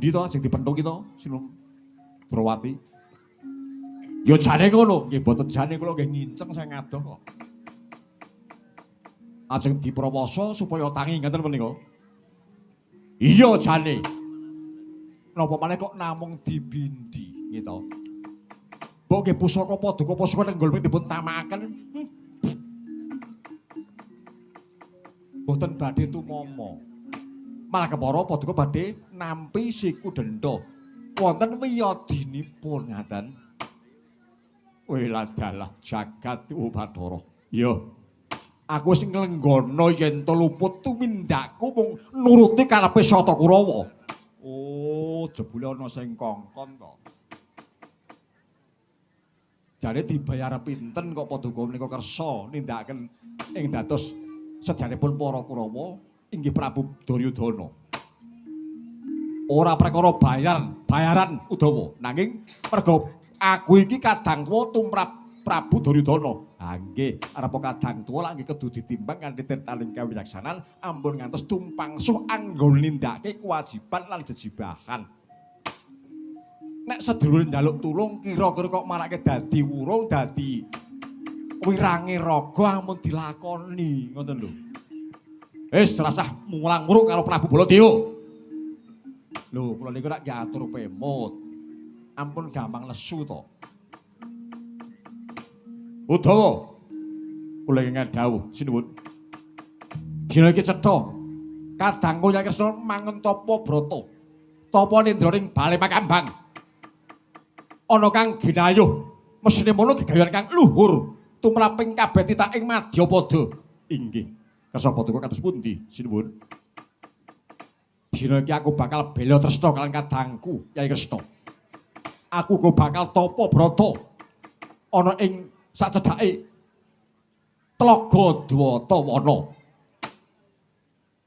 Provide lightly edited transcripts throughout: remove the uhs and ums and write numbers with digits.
Dibindi to sing dipentung ki to, Sinun Drawati. Ya jane ngono, nggih mboten jane kula nggih nginceng sing ngadoh kok. Ajeng diprawasa supaya tangi ngaten menika. Iya jane. Napa maneh kok namung dibindi gitu. Mbok nggih pusaka paduka pusaka nenggol dipun tamakaken. Mboten badhe tumama. Malah kepara paduka badhe nampi siku denda. Wonten wiyadinipun ngaten. Weladalah jagat Bathara. Iya. Aku wis nglenggana yen to luput tumindakku mung nuruti karepe Sata Kurawa. Oh, jebule ana sing kongkon to. Jane dibayar pinten kok paduka menika kersa nindakaken ing dados sejanipun para Kurawa inggih Prabu Duryudana. Ora perkara bayaran Udawa, nanging merga aku iki kadang tuwa tumrap Prabu Duryudana. Ha nggih, arep kadang tuwa lak nggih kudu ditimbang kanthi tirtaning kawicaksanan ampun ngantos tumpangsuh anggon nindakake kewajiban lan jejibahan. Nek sedulure njaluk tulung kira-kira kok marake dadi wurung, dadi wirange raga ampun dilakoni, ngoten lho. Wis rasah mulang muruk karo Prabu Baladewa. Lho, kula niku rak atur pemut. Ampun gampang lesu to. Udawa. Kula ingkang dawuh sinuwun. Dina iki cetha. Kadangku Kyai Kresna mangun tapa brata. Tapa nindra ning bale Makambang. Ana kang ginayuh mesine mono gegawean kang luhur tumraping kabeh titah ing madyapada. Inggih. Kersa paduka kados pundi sinuwun? Dina iki aku bakal bela tresna kalian kadangku Kyai Kresna. Aku uga bakal tapa brata ana ing sacedhake Tlaga Dwatawana.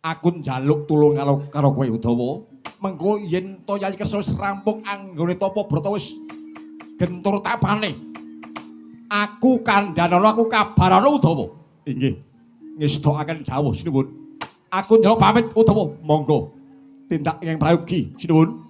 Aku njaluk tulung karo kowe Udawa. Mengko yen to Kyai Kresna wis rampung anggone tapa brata wis gentur tapane. Aku kandhanana, aku kabarana Udawa. Inggih. Ngestokaken dawuh sinuwun. Aku njaluk pamit Udawa. Monggo tindak ing prayogi sinuwun.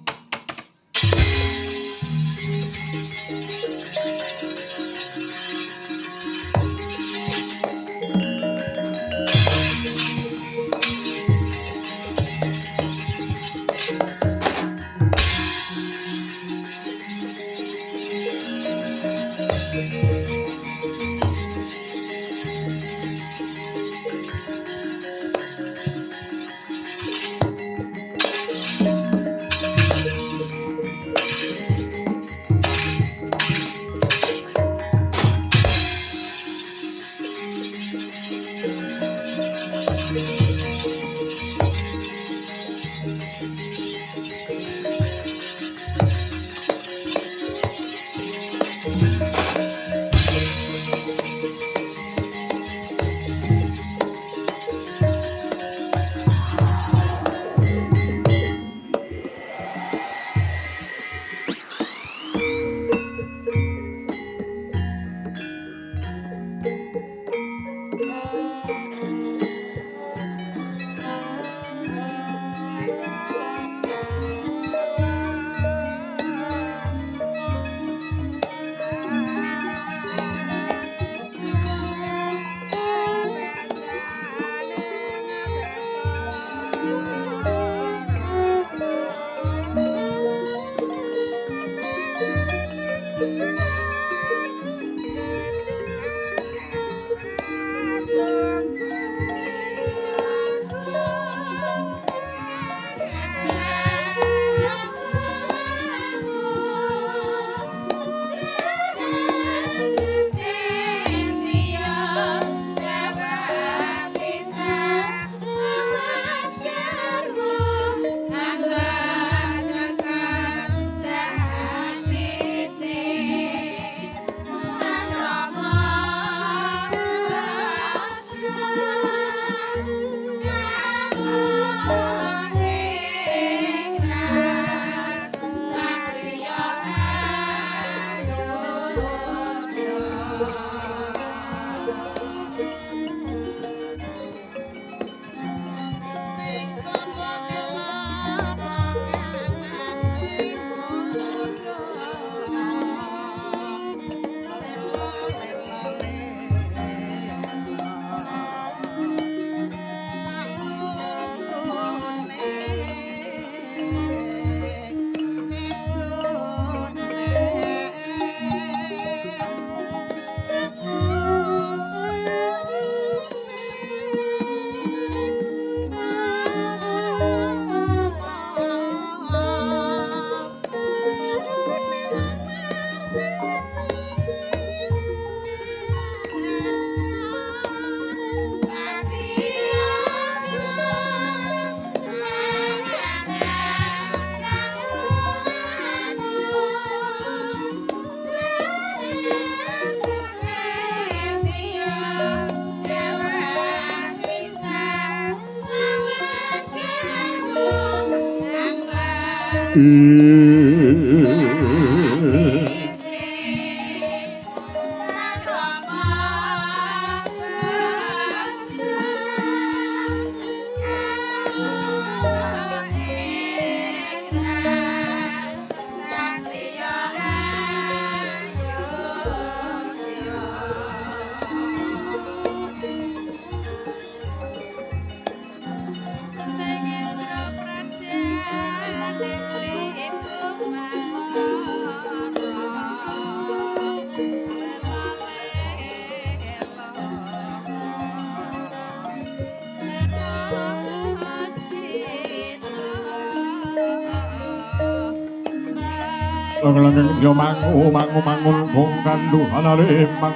Langgeng yo mangu mangu mangun bong kanduhan aremang.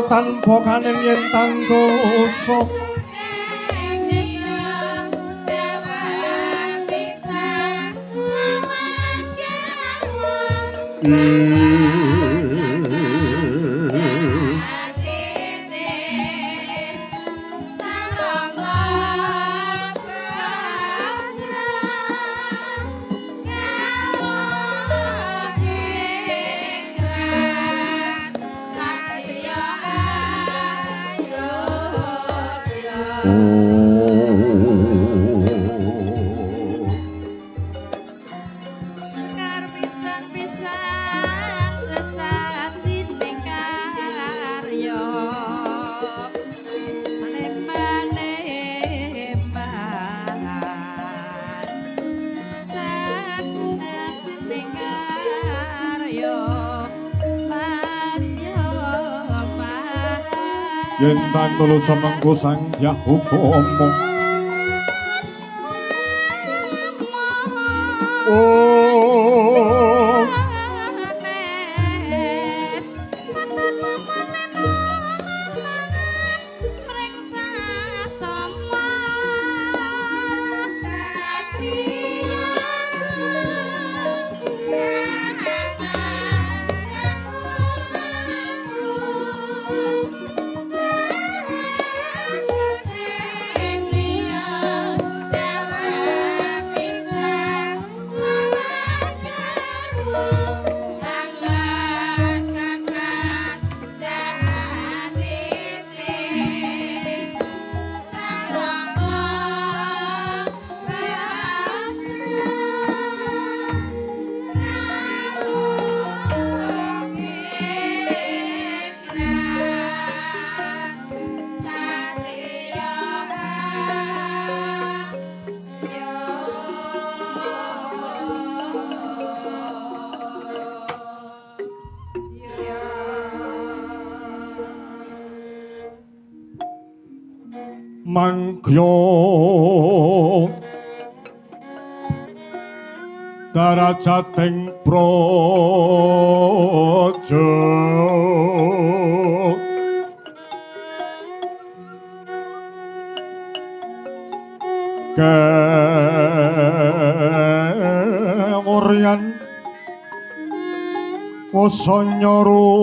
Tanpa kanen yen tantosa yen tan tulus mengko Sang Dyah Utama. Oh Thank you. Mangkya darajating praja kengoryan wasa nyorori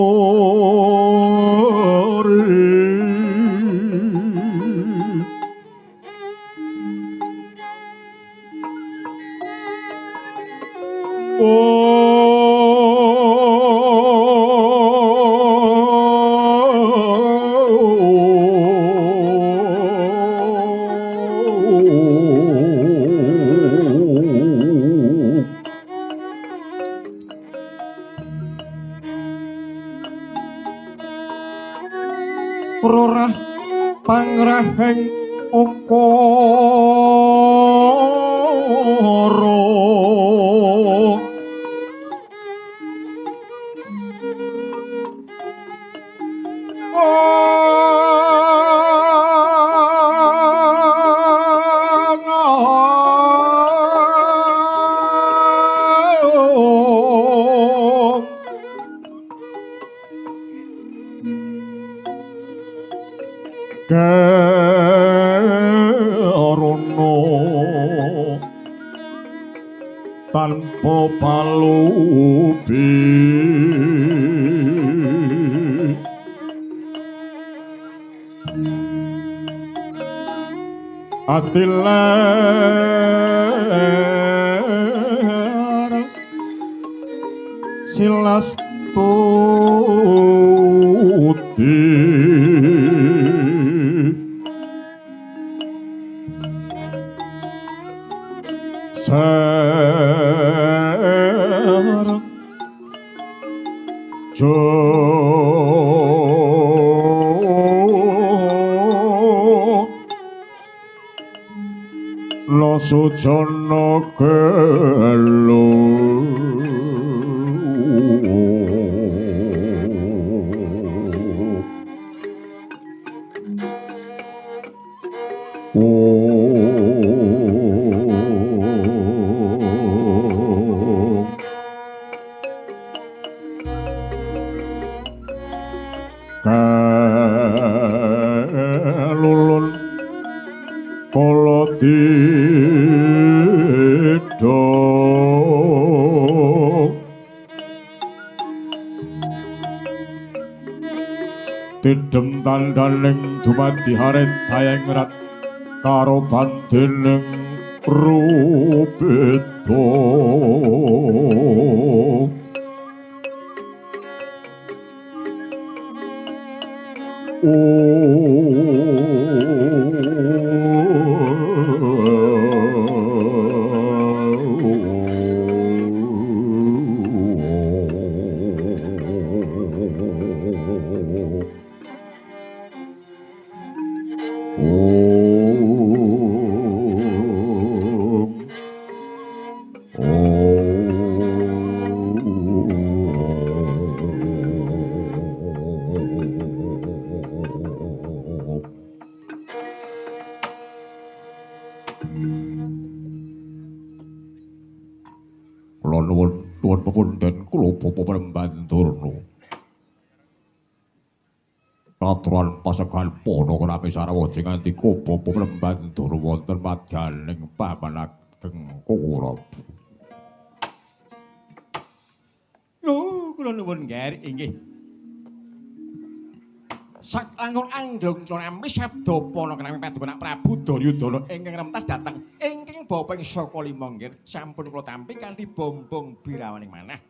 Rorah pangraheng ukara Kerono tanpa palubi ati ler silas tuti Serang Jo Losujana gelo Kalulun kala didha tidhem tandhaning dumadi haret dayang rat karo bandening rupita. Kula nuwun nuwun pepunden kula Bapak Prembandurna. Katuran pasegan pana krami sarawa jengandika Bapak Prembandurna wonten madyaning pamanageng Kurawa. Lho kula nuwun nggih inggih. Saklangkung angglung kula nampi sabda pana krami paduka Prabu Duryudana ingkang remtas dhateng ingkang bapa ing saka lima nggih sampun kula tampi kanthi bombong birawaning manah.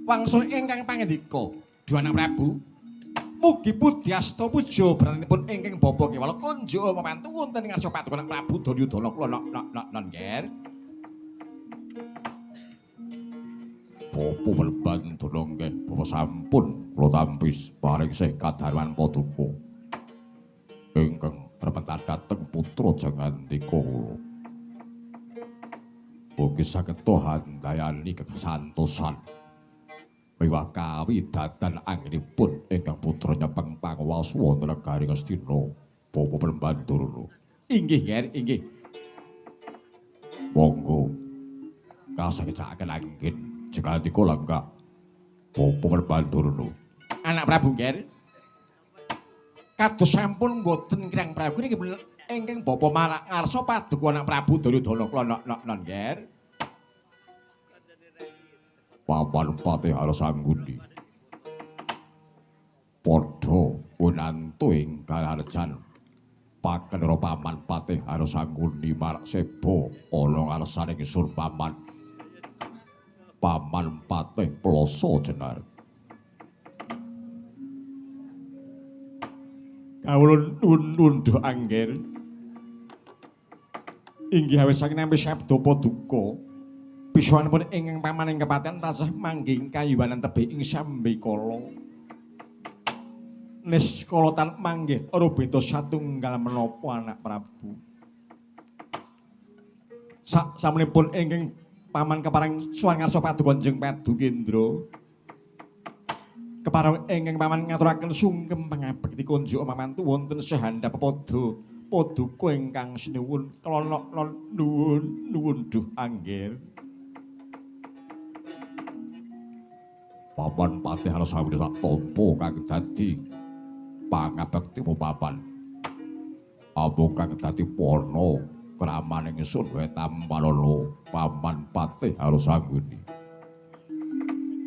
Wangsul ingkang pangendika Duwana Prabu mugi pudyasta puja brananipun ingkang bapa kewala kunjuk mamantu wonten ing ngarsa paduka Prabu Duryudana kula nok nok nok non nggih. Bapak Prembandurna nggih bapa sampun kula tampi paring sih kadarman paduka ingkang repentan dhateng putra Jangandika kula. Mugi saged handayani kesantosan. Miwah kawidatan anggenipun ingkang putra nyepeng panguwas wonten negari Ngastina Bapa Prembandurna. Inggih, Nger, inggih. Monggo kasakecakaken anggen jekandika lenggah Bapa Prembandurna. Anak Prabu, Nger. Kados sampun mboten kirang prayoga niki ingkang Bapa marak ngarsa paduka anak Prabu Duryudana kula nok-nok, Nger. Paman Patih Harsangguni padha winantu ing karaharjan pakenera Paman Patih Harsangguni marak seba ana ngarsaning ingsun Paman. Paman Patih Ploso jenar. Kawula nuwun angger. Inggih awis saking nampi sabda paduka. Pisuwanipun ingkang paman ing kepatihan tansah manggih kayuwanan tebih ing sambekala. Niskala tan manggih rubeda satunggal menapa anak Prabu. Sak samunipun ingkang paman kepareng suwan ngarsa paduka Kanjeng Padukendra. Kepareng ingkang paman ngaturaken sungkem pangabekti kunjuk mamantu wonten sahandhap pepada paduka ingkang sinuwun klonok nuwun nuwun duh angger. Paman Patih Harsangguni sak tampa kang dadi pangabektimu paman. Amung kang dadi pana kramaning ingsun wae tampanana Paman Patih Harsangguni.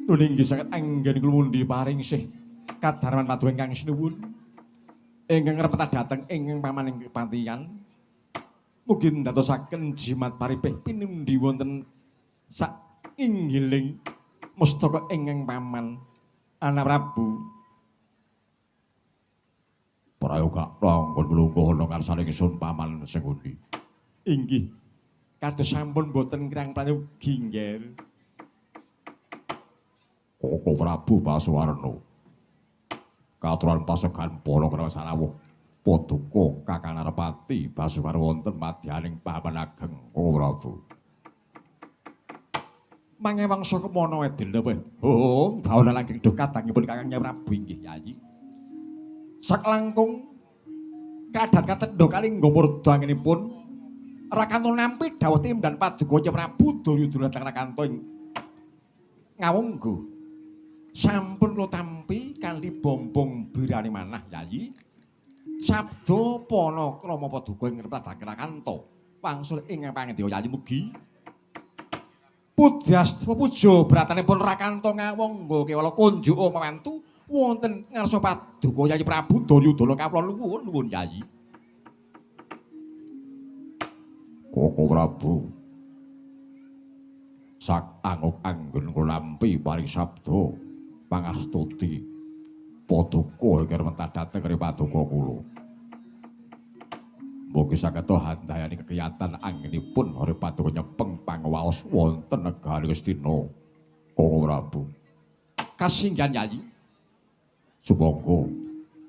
Nun inggih sanget anggen kula mundi paring sih kadarman paduka ingkang sinuwun ingkang ngrepet dhateng ingkang paman ing kepatihan. Mugi ndadosaken jimat paripih pinundi wonten sak inggiling mustaka ingkang paman anak Prabu. Prayoga anggon mlungguh ana ngarsane ingsun Paman Senggundi. Inggih. Kados sampun boten kirang prayogi, Ngger. Koko Prabu Basuwarna. Katuran pasegan para krawan sarawuh paduka Kakang Narpati Basuwarna wonten madyaning paman ageng Koko Prabu. Mangewangsa kemana edel kowe? Oh, bawana langgeng duh kadangipun Kakang Prabu inggih Yayi. Saklangkung kadat katendha kalingga murda anginipun Rakanta nampi dawuh timdan paduka Prabu Duryudana dhateng Rakanta ing ngawonggo. Sampun kula tampi kanthi bombong birani manah Yayi. Sabda pana krama paduka ing dhateng Rakanta wangsul ing pangandika Yayi mugi Pudhyasta puja bratanipun Rakanta ngawangga kewala kunjuk mamantu wonten ngarsa paduka Yayi Prabu Duryudana kawula nuwun nuwun Yayi. Koko Prabu sak anguk anggen kula nampi paring sabda pangastuti paduka ingkang mentah dhateng ring paduka kula. Mugi saged handayani kekiyatan anggenipun hari paduka nyepeng pangwaos wonten negari Ngastina Koko Prabu. Kasinggihan Yayi. Sumangga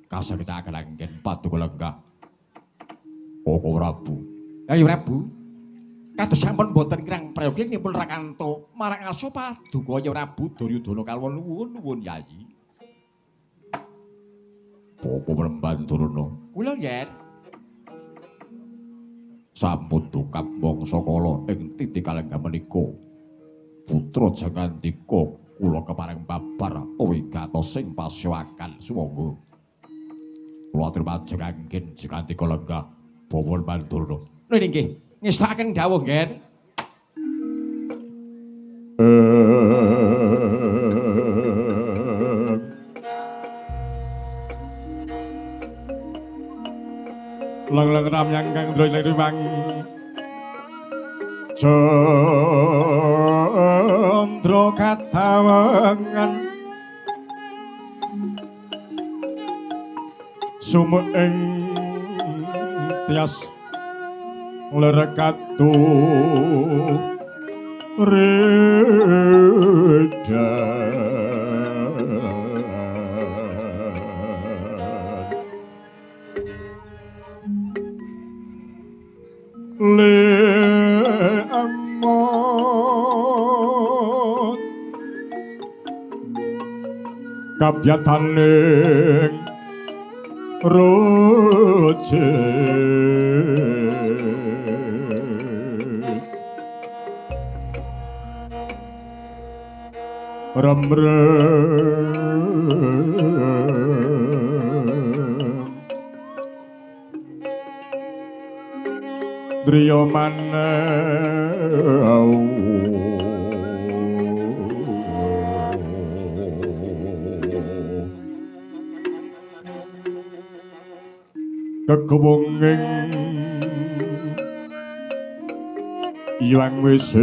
kasakecakaken anggen paduka lenggah Koko Prabu. Yayi Prabu, kados sampun boten kirang prayogi nipun Rakanta marang ngarsa paduka Yayi Prabu Duryudana kawula nuwun nuwun Yayi. Bapa Prembandurna. Kula yen sampun dukap mangsa kala ing titi kalengga menika putra Jangandika kula kepareng babar wigatosing pasewakan sumangga kula atur majeng anggen Jangandika lenggah Bapa Prembandurna. Lho inggih ngestakaken dawuh nggih. Lang-lang ramyang kang ndra wang candra katawengan sumeng tias lerkatu reda. Le amot Kabyataning roje remrem driya manau kekuwunging Hyang Wisesa.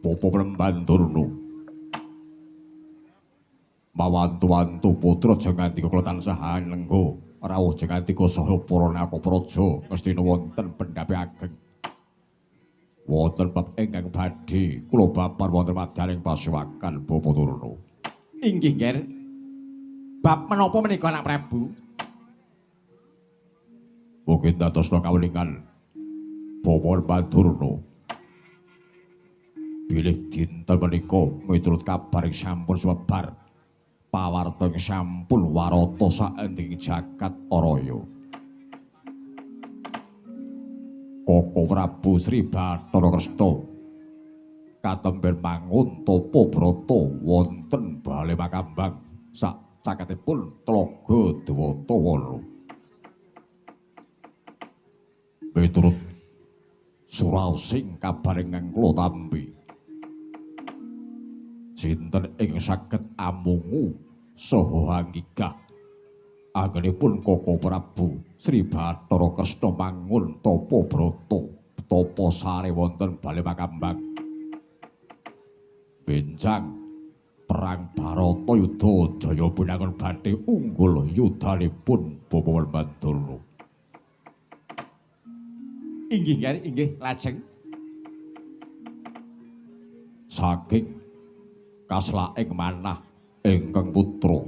Bapa Prembandurna mawantu-wantu putra Jangandika kula tansah anengga rawuh Jangandika saha para nakapraja ngastina wonten pendhape ageng wonten bab ingkang badhe kula babar wonten madyaning pasuwakan Bapa Durna. Inggih, Nger. Bab menapa menika anak Prabu? Mugi dadosna kawuningan Bapa Prembandurna bilih dinten menika miturut kabar ing sampun sumebar pawarta ing sampun warata saending jagat araya. Koko Prabu Sri Bathara Kresna katemben mangun tapa brata wonten bale Makambang sak caketipun Tlaga Dwatawana. Miturut suraosing kabar ingkang kula tampi, sinten ingkang saged amungu saha anggigah anggenipun Koko Prabu Sri Bathara Kresna mangun tapa brata tapa sare wonten bale Makambang. Benjang perang Bharatayuda jaya binangun badhe unggul yudhanipun Bapa Prembandurna. Inggih, Nger, inggih, lajeng saking kaslaing manah ingkang putra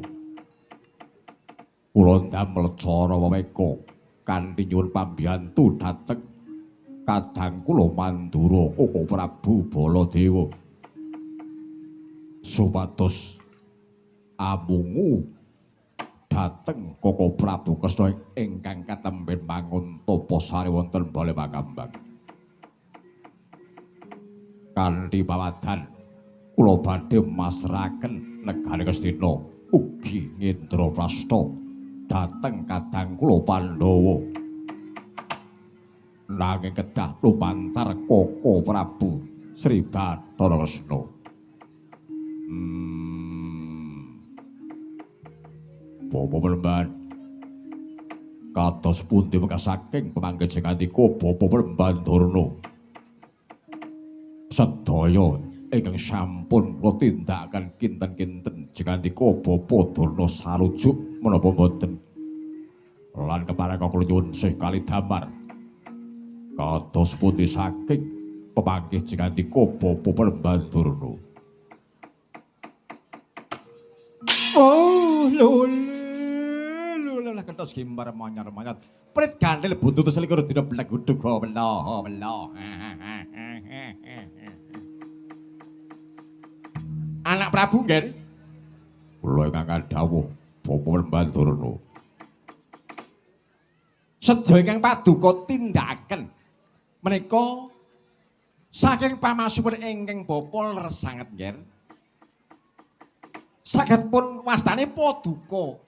kula ndamel cara weweka kanthi nyuwun pambiyantu dhateng kadang kula Mandura Koko Prabu Baladewa supados amungu dhateng Koko Prabu Kresna ingkang katemben mangun tapa sare wonten bale Makambang. Kanthi pawadhan kula badhe masrahaken negari Ngastina ugi Ngendraprasta dhateng kadang kula Pandhawa. Nanging kedah lumantar Koko Prabu Sri Bathara Kresna. Bapa Premban kados pundi wekah saking pemanggih Jangandika Bapa Prembandurna sedaya ingkang sampun kula tindakaken kinten-kinten Jangandika Bapa Durna sarujuk menapa mboten lan kepareng kula nyuwun sih kalidamar kados pundi saking pemanggih Jangandika Bapa Prembandurna. Oh, lho lho kentos gimbar monyar-monyot. Prit gandel buntut selikur dina blegudug weloh weloh. Anak Prabu, Nger. Kula ingkang dawuh Bapa Prembandurna. Sedaya ingkang paduka tindakaken menika saking pamasuwun ingkang bapa leres sanget, Nger. Saged pun wastane paduka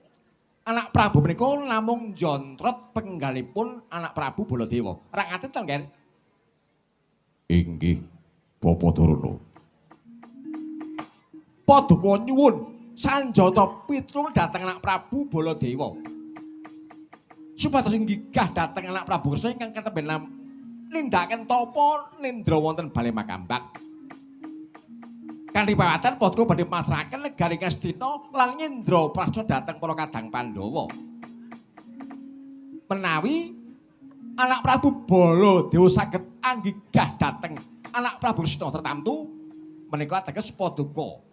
anak Prabu menika namung njontrot penggalipun anak Prabu Baladewa. Ora ngaten to, Nger? Inggih, Bapa Durna. Paduka nyuwun sanjata pitung dhateng anak Prabu Baladewa. Supados nggigah dhateng anak Prabu Kresna ingkang katemben nindakaken tapa nindra wonten bale Makambang. Kanthi pawatan paduka badhe masrahaken negari Ngastina lan Ngendraprasta dhateng para kadang Pandhawa. Menawi anak Prabu Baladewa saged anggigah dhateng anak Prabu Kresna tertamtu menika ateges paduka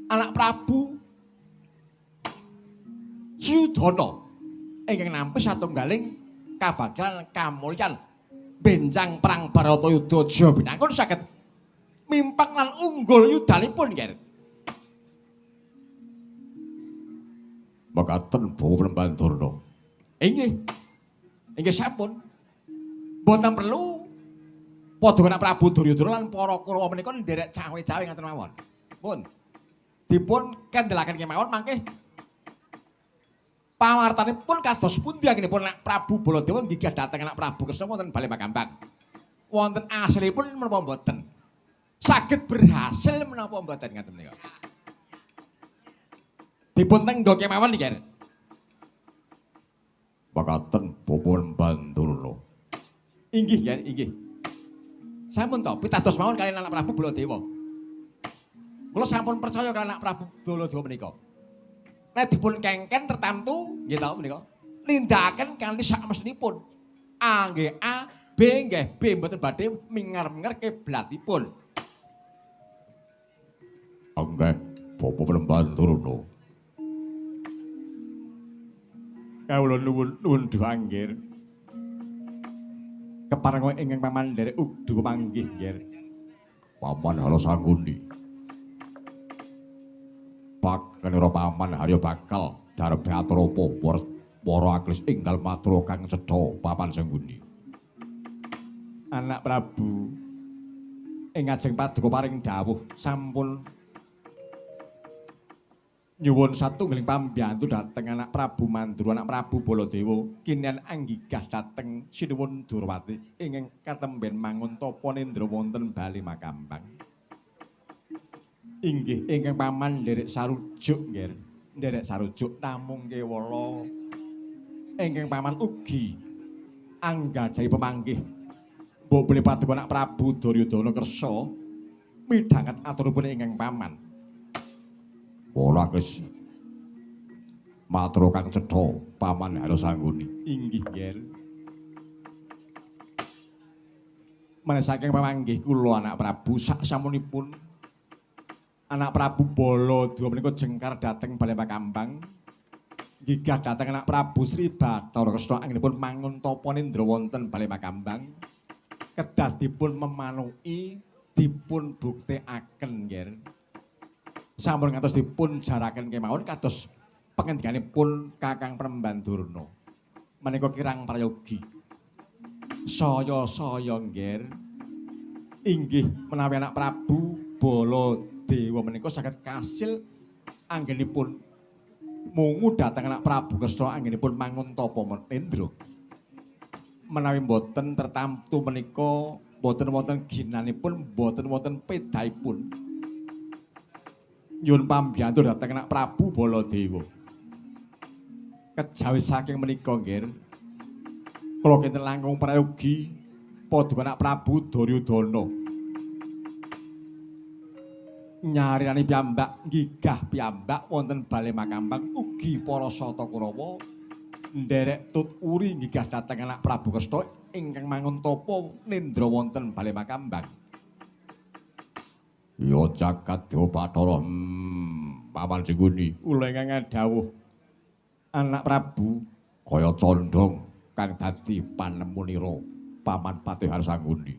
anak Prabu Suyudana ingkang nampi satunggaling kabagyan kamulyan benjang perang Baratayuda Jaya Binangun saged mimpang lan unggul yudanipun nggih. Mekaten Bawa Panembahan Durna. Inggih. Inggih sampun. Mboten perlu paduka anak Prabu Duryudana lan para Kurawa menika nderek cawe-cawe ngaten mawon. Pun. Dipun kendelaken kemawon mangke pawartanipun kados pundi anggenipun anak Prabu Baladewa nggih dhateng anak Prabu Kresna wonten Bale Makambang. Wonten asilipun menapa mboten? Saged berhasil menapa mboten ngaten menika. Dipun tenggo kemawon niki. Mekaten Bapak Panembahan Durna. Inggih ya, inggih. Sampun to, pitados mawon kaliyan anak Prabu Baladewa. Kula sampun percaya kaliyan anak Prabu Baladewa menika. Nek dipun kengken tertamtu nggih to menika. Nindakaken kanthi sakmestinipun. A nggih A, B nggih B, mboten badhe mingar-mingar kiblatipun. Nggih, Bapak Panembahan Durna. Kawula nuwun nuwun duanggir. Keparenga ingkang paman nderek udu manggih nggih. Paman Hara Sangkuni. Pakenira paman Harya bakal darbe atrapa para aklis enggal matura kang cetha paman Sangkuni. Anak Prabu ing ngajeng paduka paring dawuh sampun nyuwun satunggaling pambiyantu dhateng anak Prabu Mandura, anak Prabu Baladewa kinian anggigah dhateng Sinuwun Durwati ingkang katemben mangun tapa nendra wonten Bali Makambang. Inggih ingkang paman nderek sarujuk nggih, nderek sarujuk namung kewala ingkang paman ugi anggadhahi pemanggih mbok bilih paduka anak Prabu Duryudana kersa midhanget aturipun ingkang paman. Ora wis matur kang cetha paman Hara Sangkuni. Inggih nggih. Menawi saking pamanggih kula anak Prabu sak samunipun anak Prabu Baladewa menika jengkar dhateng Bale Makambang nggigah dhateng anak Prabu Sri Bathara Kresna anggenipun mangun tapa nindra wonten Bale Makambang kedah dipun memanuki dipun buktekaken nggih. Sampun ngantos dipun jaraken kemawon kados pengendikanipun Kakang Panembahan Durna. Menika kirang prayogi. Saya-saya nggih. Inggih menawi anak Prabu Baladewa menika saged kasil anggenipun mungu dhateng anak Prabu Kresna anggenipun mangun tapa nendra. Menawi mboten tertamtu menika mboten wonten ginanipun, mboten wonten pedhaipun. Nyuwun pambiyantu dhateng anak Prabu Baladewa. Kejawi saking menika nggih, kula kinten langkung prayogi paduka anak Prabu Duryudana. Nyarirani piyambak, nggigah piyambak wonten Bale Makambang ugi para Sata Kurawa nderek tut uri nggigah dhateng anak Prabu Kresna ingkang mangun tapa nendra wonten Bale Makambang. Ya jagat dewa Bathara, paman Singkuni. Kula ingkang dawuh anak Prabu kaya condong kang dadi panemunira paman Patih Hara Sangkuni.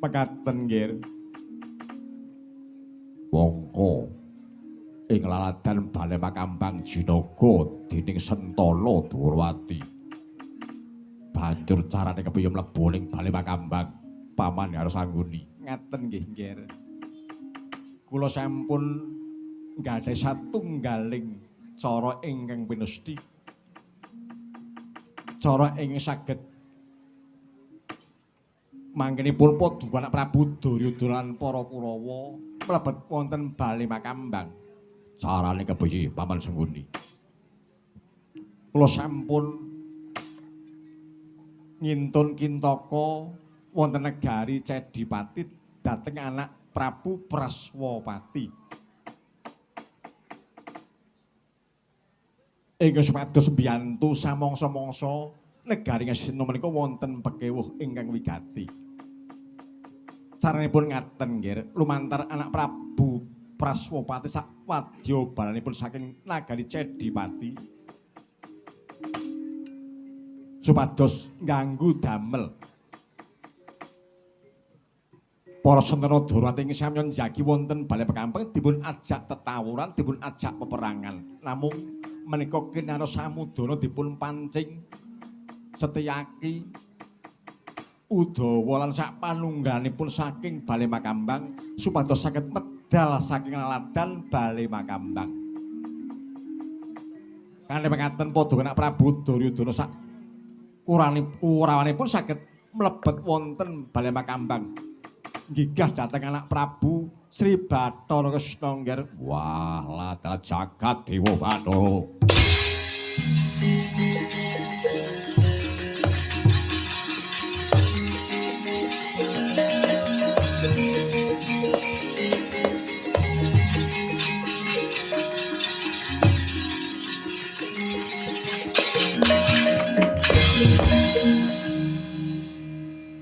Mekaten nggih. Wongko ing laladan Bale Makambang jinaga dening Sentana Dwarawati. Banjur carane kepiye mlebu ning Bale Makambang paman Hara Sangkuni? Ngaten nggih nggih. Kula sampun nggadhahi satunggaling cara ingkang pinesti. Cara ingkang saged manggenipun paduka anak Prabu Duryudana lan para Kurawa mlebet wonten Bale Makambang. Carane kepiye paman Sengkuni? Kula sampun ngintun kintaka wonten negari Cedipati dhateng anak Prabu Praswapati. Ingkang supados mbiyantu samangsa-mangsa negari Ngastina menika wonten pekewuh ingkang wigati. Caranipun ngaten nggih, lumantar anak Prabu Praswapati sak wadya balanipun saking nagari Cedipati supados ngganggu damel para sentana Dwarawati ing samya njagi wonten Balai Pekampeng dipun ajak tetawuran, dipun ajak peperangan. Namung menika kinara samudana dipun pancing Setyaki Udawa lan sak panungganipun saking Balai Makambang supados saged medal saking laladan Balai Makambang. Kanthi mekaten padha anak Prabu Duryudana sak kurawanipun saged mlebet wonten Balai Makambang. Gigah dhateng anak Prabu Sri Bathara Kresna nggih. Wah, ladal jagat dewa Bathara.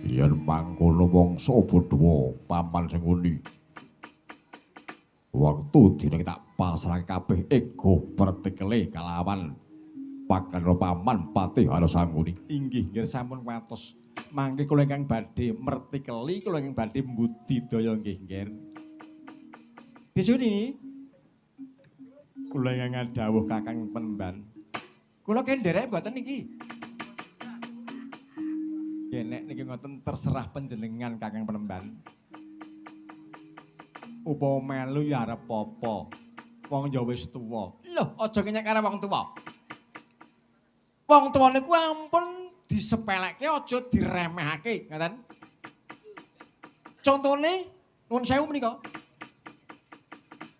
Yen mangkono wangsa bodho paman Sengkuni. Wektu dina tak pasrahke kabeh ego pertikele kalawan pakan paman Patih Hara Sangkuni. Inggih nggih sampun watos. Mangke kula ingkang badhe mertikeli, kula ingkang badhe mbudidaya nggih nggih. Disuni kula ingkang ngadhawuh Kakang Penemban. Kula kendherek mboten niki. Nggih nek niki ngoten terserah panjenengan Kakang Penemban. Upama melu ya arep apa? Wong ya wis tuwa. Lho, aja kenyek karo wong tuwa. Wong tuwa niku ampun disepelekke, aja diremehake, ngoten. Contone nuwun sewu menika.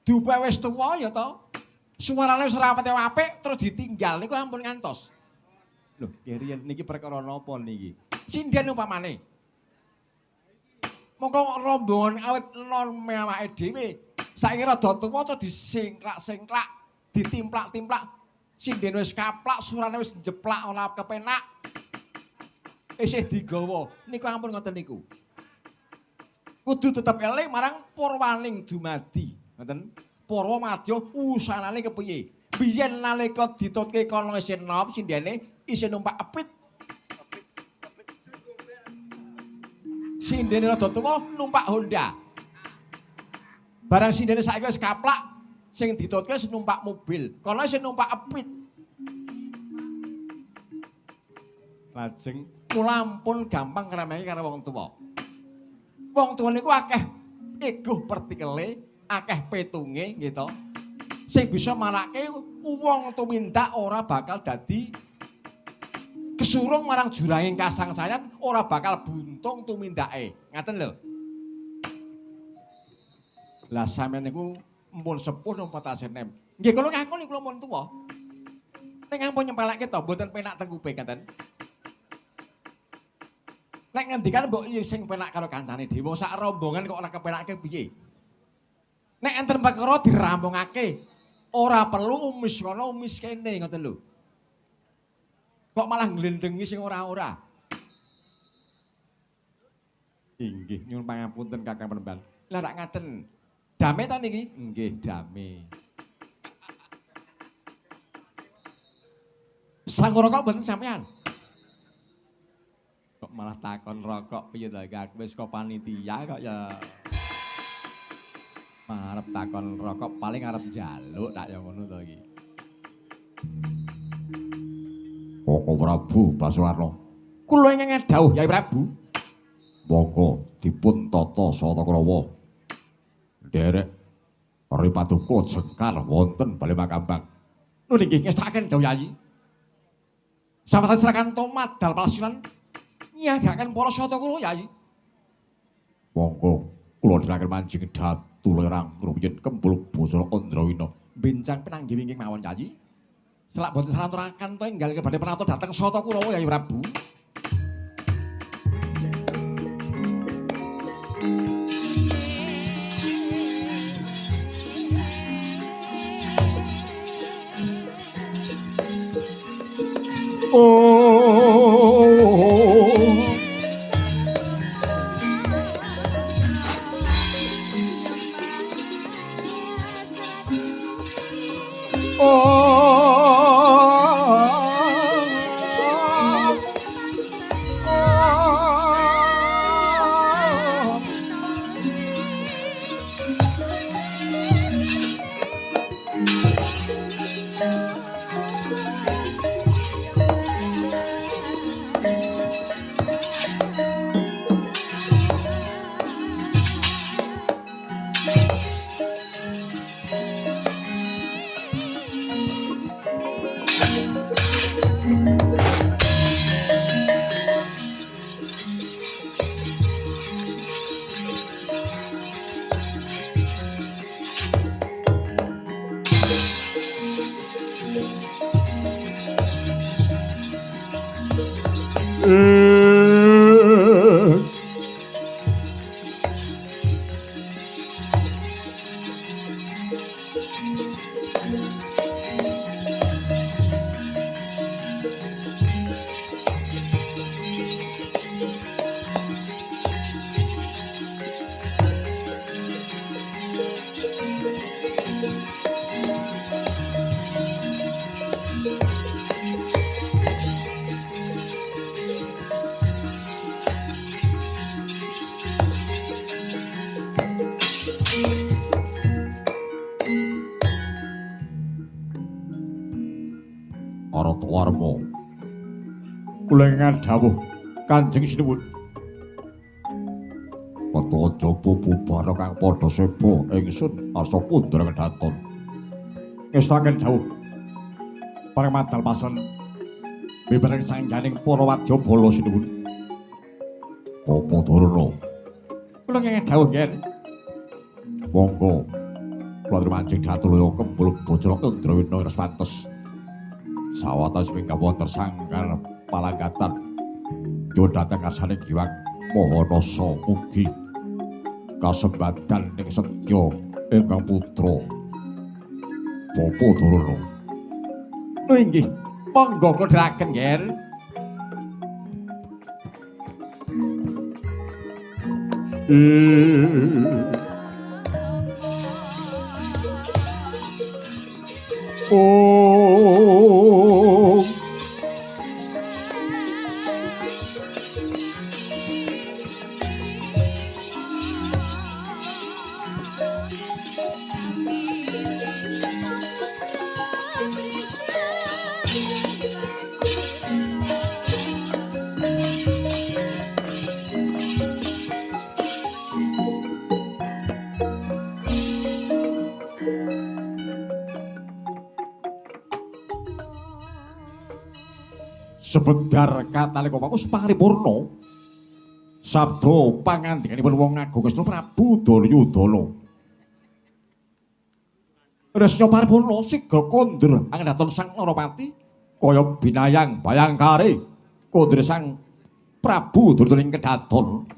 Dupe wis tuwa ya to. Suarane wis ora pati apik terus ditinggal niku ampun ngantos. Lho, nggih riyen niki perkara napa niki? Sinden upamane. Mongko rombongan awit non awake dhewe. Saiki rada tuwa to disingklak-singklak, ditimplak-timplak. Sinden wis kaplak, surane wis njeplak ora kepenak. Isih digawa. Niku ampun ngoten niku. Kudu tetep eling marang purwaning dumadi. Ngoten. Purwa madya usanane kepiye? Biyen nalika ditutke kono isih enom sindene isih numpak epit. Sindene rada tuwa numpak Honda. Barang sindene saiki wis kaplak, sing ditutke wis numpak mobil. Kono isih numpak epit. Lajeng kula ampun gampang ngremehi karo wong tuwa. Wong tuwa niku akeh ego pertikele, akeh petunge nggih to. Sing bisa marake wong tumindak ora bakal dadi kesurung marang juranging kasangsayan, ora bakal buntung tumindake. Ngaten lho. Lah sampeyan niku mpun sepuh napa tasih nem? Nggih kula ngakoni kula mpun tuwa. Ning ampun nyempelekke to, mboten penak teng kuping ngaten. Nek ngendikan mbok sing penak karo kancane dhewe, sak rombongan kok ora kepenake piye? Nek enten perkara dirampungake, ora perlu umis kono umis kene ngoten lho. Kok malah nglendhengi sing ora-ora. Inggih nyuwun pangapunten Kakang Penemban. Lah rak ngaten. Dame ta niki? Nggih, dame. Sangu rokok mboten sampean? Kok malah takon rokok piye to iki aku wis kok panitia kok ya. Marep takon rokok paling arep njaluk tak ya ngono to iki. Monggo Prabu Basuwarna. Kula ingkang dhawuh Yai Prabu. Monggo dipun tata Satakrawa. Nderek Ripaduka jengkar wonten Balai Makambang. Nun inggih ngestakaken dhawuh Yai. Sampeyan serakan tomat dal palasilan nyagaken para Satakrawa Yai. Monggo kula dherekaken manjing datu lerang rumiyin kempul basa Andrawina. Bincang pinanggih wingking mawon Yai. Selak boten saranturaken to enggal badhe prata dhateng Satakrawa Yai Prabu. Kula ingkang dawuh Kanjeng Sinuwun. Wata jaba bubar kang padha seba ingsun arsa kundur kedaton. Ngestaken dawuh pareng madal pasen bibareng sangganing para wadya bala sinuwun. Bapa Durna. Kula ingkang dawuh nggih. Monggo kula trumanjing datulaya kembul bojora Indrawina res pantes. Sawetawis minggah wonten sanggar palanggatan. Nyuwun dhateng ngarsane Giwang Mahanasa mugi kasembadan ing setya ingkang putra Bapa Durna. Lho inggih, monggo kondheraken, Nger. Oh. Sebedar katalika wus paripurna sabda pangandikanipun wong agung Kresna Prabu Duryudana. Kresna paripurna sigra kondur angdaton Sang Narapati kaya binayang bayangkare kondur Sang Prabu Duryudana ing kedaton.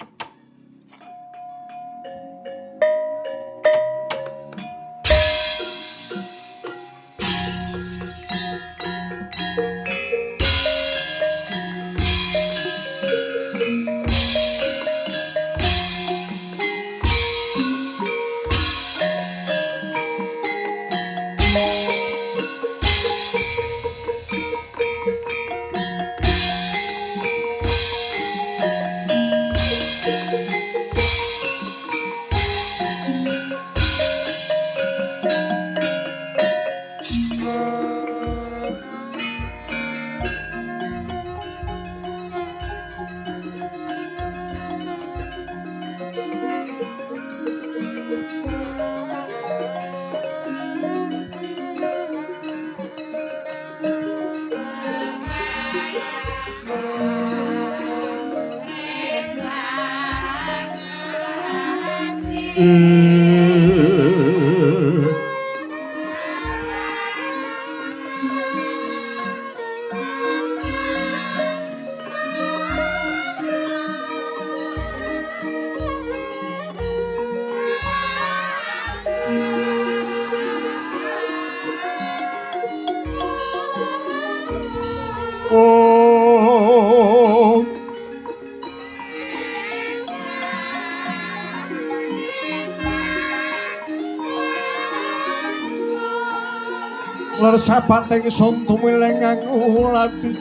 Sabat ingsun tumiling ngulati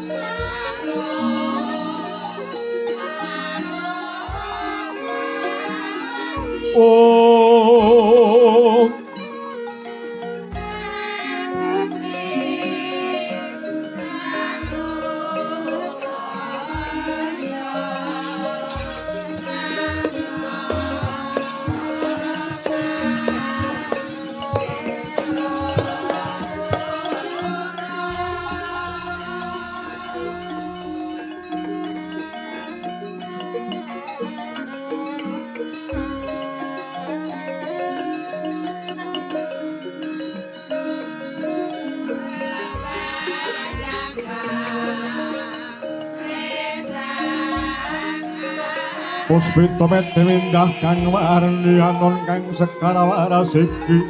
oh Puspita medhi kang warni anon kang sekar warasiki.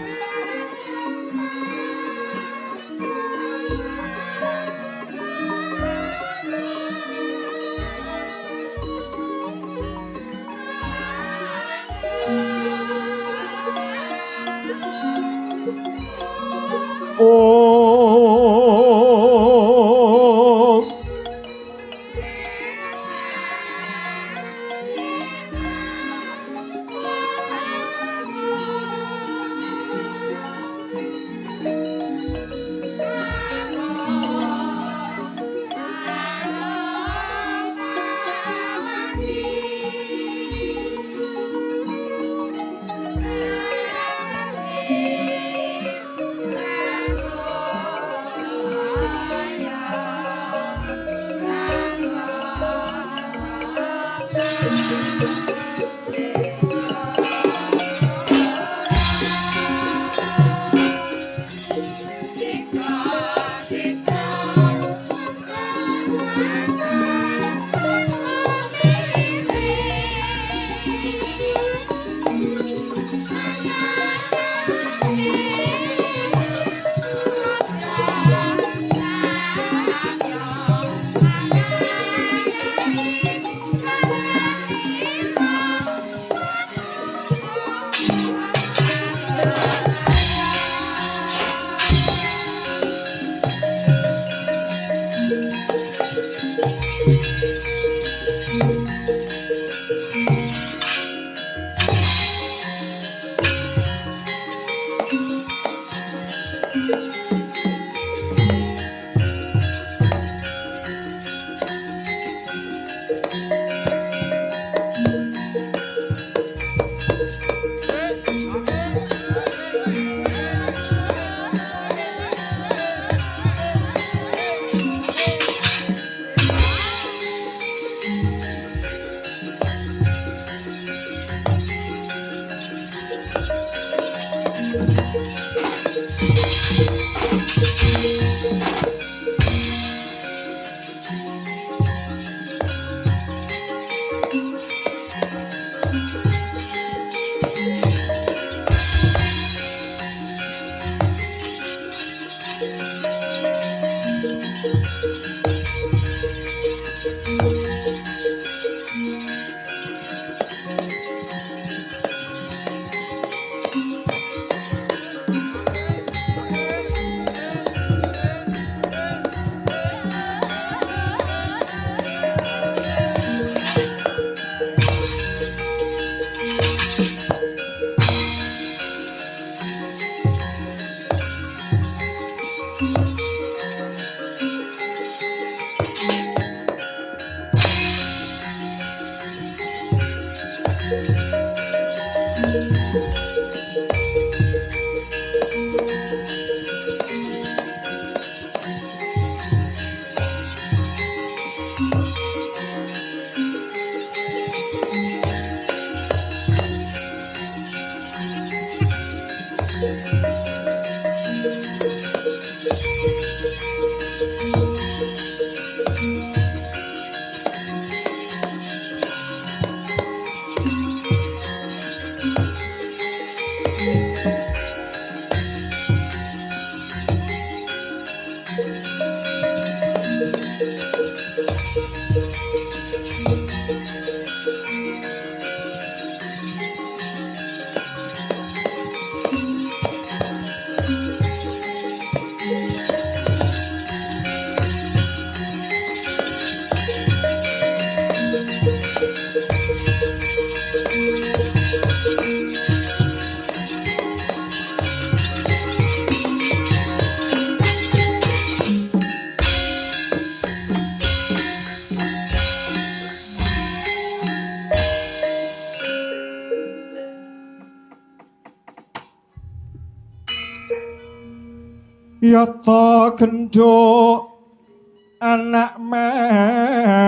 Yata gendhuk anak mami.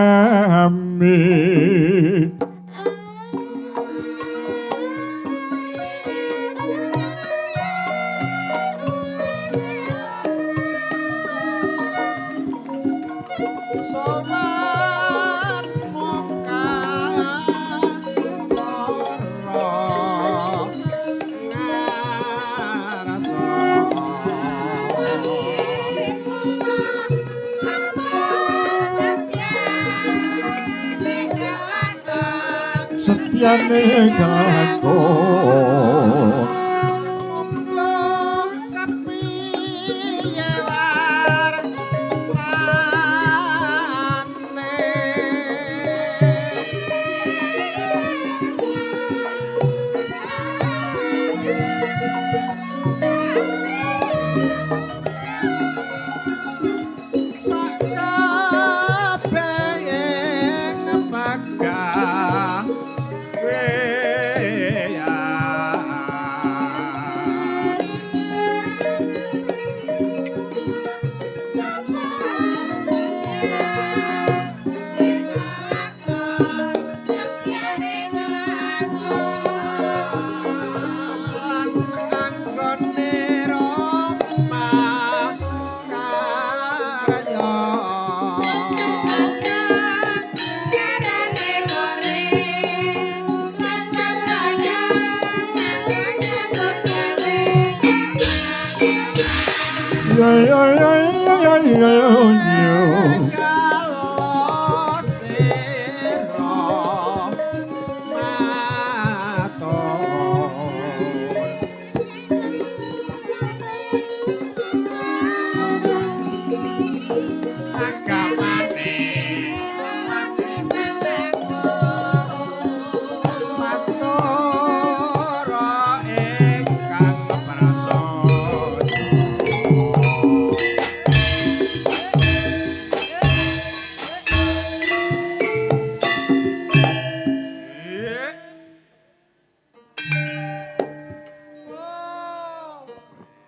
Sowan muka para ngarasa. Setyane kelakon Monggo kepiye wartane. Sak kabehing pagawean.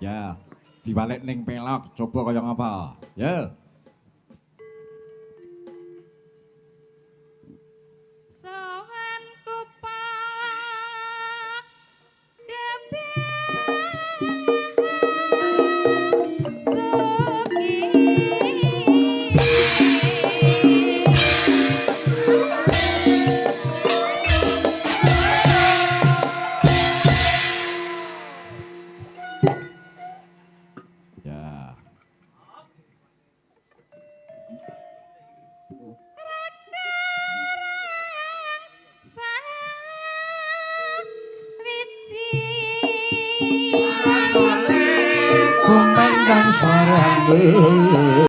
Ya, diwalek ning pelok, coba kaya ngapa? Ya. Sowan kupak suki. Ya. Sawiji. Kumandang suarane.